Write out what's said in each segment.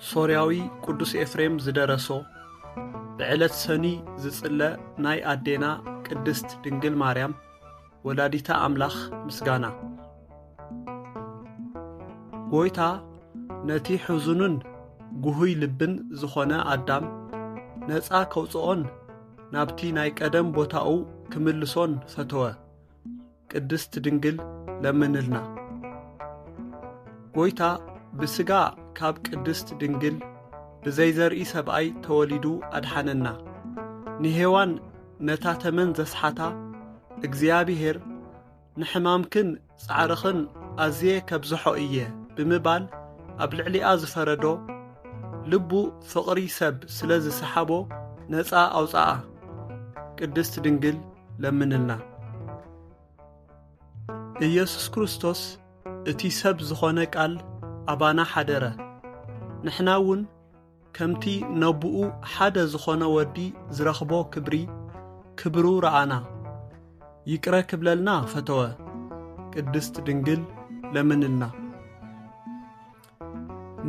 ሶርያዊ ቅዱስ ኤፍሬም ዝደረሶ፣ ብዕለት ሰኑይ ዝጽለ ናይ ኣዴና ቅድስት ድንግል ማርያም ወላዲተ ኣምላኽ ምስጋና። ጎይታ ነቲ ሕዙንን ጉሁይ ልብን ዝኾነ ኣዳም ነጻ ከውጽኦን ናብቲ ናይ ቀደም ቦታኡ ክምልሶን ፈተወ። ቅድስት ድንግል ለምንልና። ጎይታ ብስጋ ካብ ቅድስት ድንግል ብዘይ ዘርኢ ሰብኣይ ተወሊዱ ኣድሓነና። ንሄዋን ነታ ተመን ዘስሓታ እግዚኣብሔር ንሕማምክን ጻዕርኽን ኣዝየ ከብዝሖ እየ ብምባል ኣብ ልዕሊኣ ዝፈረዶ ልቡ ፍቕሪ ሰብ ስለ ዝሰሓቦ ነጻ ኣውጽኣ። ቅድስት ድንግል ለምንልና። ኢየሱስ ክርስቶስ እቲ ሰብ ዝኾነ ቃል ኣባና ሓደረ። ንሕና እውን ከምቲ ነቡኡ ሓደ ዝኾነ ወዲ ዝረኽቦ ክብሪ ክብሩ ረኣና። ይቅረ ክብለልና ፈተወ። ቅድስት ድንግል ለምንልና።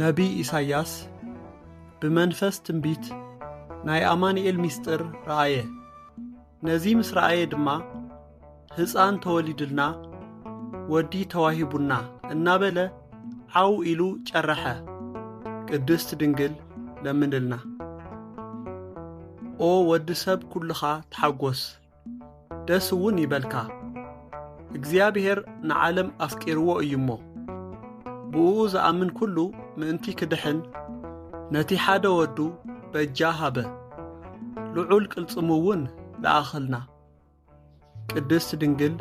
ነቢይ ኢሳያስ ብመንፈስ ትንቢት ናይ ኣማኑኤል ምስጢር ረኣየ። ነዚ ምስ ረኣየ ድማ ህፃን ተወሊድልና ወዲ ተዋሂቡና እናበለ ዓው ኢሉ ጨረሐ። ቅድስት ድንግል ለምንልና። ኦ ወዲ ሰብ ኩልኻ ተሓጎስ፣ ደስ እውን ይበልካ። እግዚኣብሔር ንዓለም ኣፍቂርዎ እዩ እሞ፣ ብእኡ ዝኣምን ኩሉ ምእንቲ ክድሕን ነቲ ሓደ ወዱ በጃ ሃበ። ልዑል ቅልጽሙ እውን ለኣኸልና። ቅድስት ድንግል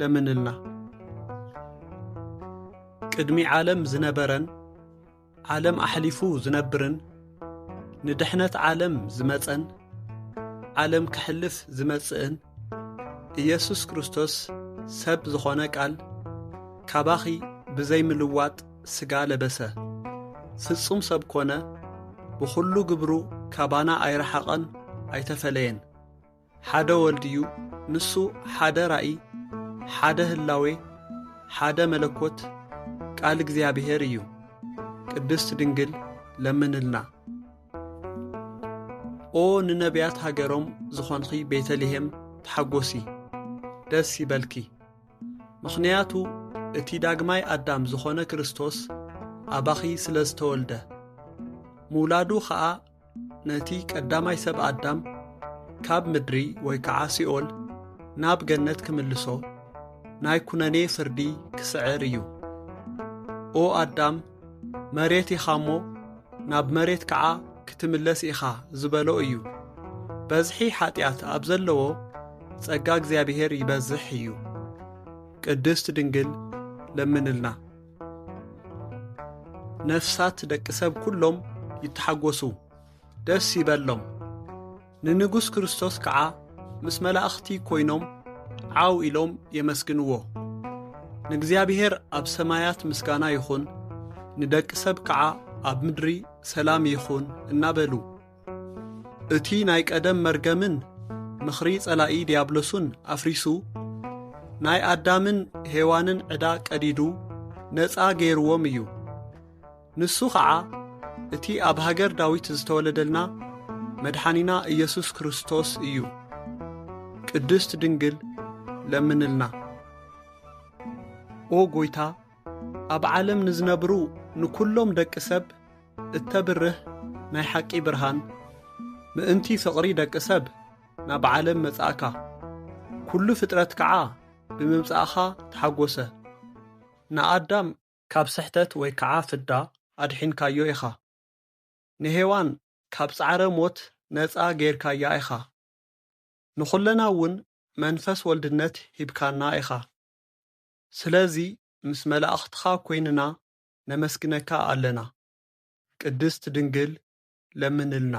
ለምንልና። ቅድሚ ዓለም ዝነበረን ዓለም ኣሕሊፉ ዝነብርን ንድሕነት ዓለም ዝመጸን ዓለም ክሕልፍ ዝመጽእን ኢየሱስ ክርስቶስ ሰብ ዝኾነ ቃል ካባኺ ብዘይ ምልዋጥ ስጋ ለበሰ። ፍጹም ሰብ ኮነ፣ ብኹሉ ግብሩ ካባና ኣይረሓቐን ኣይተፈለየን። ሓደ ወልድ እዩ፣ ንሱ ሓደ ራእይ፣ ሓደ ህላዌ፣ ሓደ መለኮት፣ ቃል እግዚኣብሔር እዩ። ቅድስት ድንግል ለምንልና። ኦ ንነቢያት ሃገሮም ዝኾንኺ ቤተልሔም ተሓጎሲ፣ ደስ ይበልኪ። ምኽንያቱ እቲ ዳግማይ ኣዳም ዝኾነ ክርስቶስ ኣባኺ ስለ ዝተወልደ፣ ምውላዱ ኸኣ ነቲ ቀዳማይ ሰብ ኣዳም ካብ ምድሪ ወይ ከዓ ሲኦል ናብ ገነት ክምልሶ ናይ ኩነኔ ፍርዲ ክስዕር እዩ። ኦ ኣዳም መሬት ኢኻ እሞ ናብ መሬት ከዓ ክትምለስ ኢኻ ዝበሎ እዩ። በዝሒ ሓጢኣት ኣብ ዘለዎ ጸጋ እግዚኣብሔር ይበዝሕ እዩ። ቅድስት ድንግል ለምንልና። ነፍሳት ደቂ ሰብ ኩሎም ይተሓጎሱ፣ ደስ ይበሎም። ንንጉስ ክርስቶስ ከዓ ምስ መላእኽቲ ኮይኖም ዓው ኢሎም የመስግንዎ። ንእግዚኣብሔር ኣብ ሰማያት ምስጋና ይኹን፣ ንደቂ ሰብ ከዓ ኣብ ምድሪ ሰላም ይኹን እናበሉ፣ እቲ ናይ ቀደም መርገምን ምኽሪ ጸላኢ ዲያብሎሱን ኣፍሪሱ፣ ናይ ኣዳምን ሄዋንን ዕዳ ቀዲዱ ነጻ ገይርዎም እዩ። ንሱ ኸዓ እቲ ኣብ ሃገር ዳዊት ዝተወለደልና መድሓኒና ኢየሱስ ክርስቶስ እዩ። ቅድስት ድንግል ለምንልና። ኦ ጎይታ፣ ኣብ ዓለም ንዝነብሩ ንኩሎም ደቂ ሰብ እተብርህ ናይ ሓቂ ብርሃን፣ ምእንቲ ፍቕሪ ደቂ ሰብ ናብ ዓለም መጻእካ። ኩሉ ፍጥረት ከዓ ብምምጻእኻ ተሓጎሰ። ንኣዳም ካብ ስሕተት ወይ ከዓ ፍዳ ኣድሒንካዮ ኢኻ። ንሄዋን ካብ ጻዕረ ሞት ነጻ ጌርካያ ኢኻ። ንኹለና እውን መንፈስ ወልድነት ሂብካና ኢኻ። ስለዚ ምስ መላእኽትኻ ኮይንና ነመስግነካ ኣለና። ቅድስት ድንግል ለምንልና።